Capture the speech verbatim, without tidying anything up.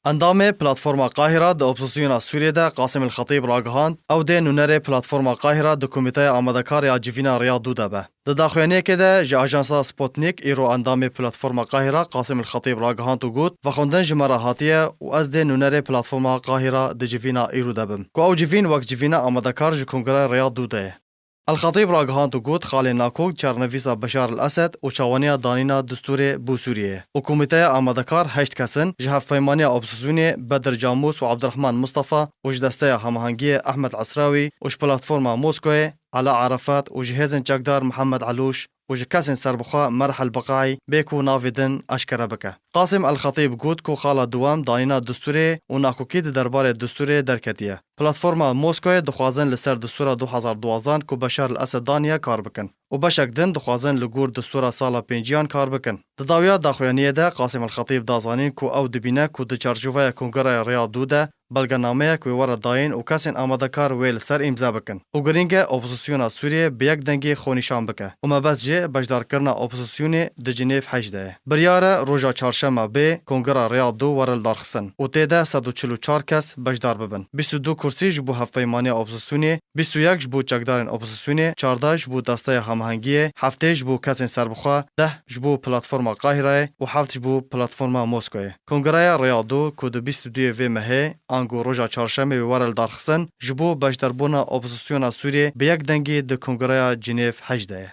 Endamê Platforma Qahira di opozîsyona Sûriyê de Qasim El Xetîb ragihand, ew dê nûnerê Platforma Qahira di Komîteya Amadekar ya Civîna Riyad dû de be. Di daxuyaniyekê de ji ajansa Sputnik îro endamê Platforma Qahira Qasim El Xetîb ragihand û got, vexwendin ji me re hatiye û ez dê nûnerê Platforma Qahira di civîna îro de bim, ku ew civîn wek civîna amadekar ji Kongreya Riyad dû de ye. El Xetîb ragihand û got, xalê nakok çarenivîsa Beşar El Esed û çawaniya danîna distûrê bû Sûriyeyê û Komîteya Amadekar heşt kes in, ji Hevpeymaniya Opozîsyonê Bedir Camûs û Abdurrahman Mustafa û ji Desteya Hemahengiyê Ehmed Esrawî û ji Platforma Moskoyê Ala Arafat û ji Hêzên Çekdar Mihemed Elûş û ji kesên serbixwe Merh El Biqaî bê ku navê din eşkere bike. Qasim El Xetîb got ku xala duwem danîna distûrê û nakokî di derbarê distûrê derketiye. Platforma Moskoyê dixwazin li ser distûra du hezar duwazdan ku Beşar El Esed daniye kar bikin û beşek din dixwazin li gor distûra sala pênciyan kar bikin. Di dawiya daxuyaniyê de Qasim El Xetîb da zanîn ku ew dibîne ku di çarçoveya Kongreya Riyad dû de belgenameyek wê were dayîn û kesên amadekar wê li ser îmze bikin û girîng e opozîsyona Sûriyê bi yek dengî xwe nîşan bike û mebest jê beşdarkirina opozîsyonê di Cinêv heşt de ye. Biryar e roja çarşema bê Kongreya Riyad dû were lidarxistin û tê de sed û çil û çar kes beşdar bibin. Bîst û du kursî ji bo Hevpeymaniya Opozîsyonê, bîst û yek ji bo çekdarên opozîsyonê, çardeh ji bo Desteya Hemahengiyê, heftê ji bo kesên serbixwe, deh ji bo Platforma Qahireyê û heft ji bo Platforma Moskoyê. Kongreya Riyad dû ku di bîst û duyê vê mehê, ango roja çarşemê wê were lidarxistin, ji bo beşdarbûna opozîsyona Sûriyê bi yek dengî di Kongreya Cinêv heşt de ye.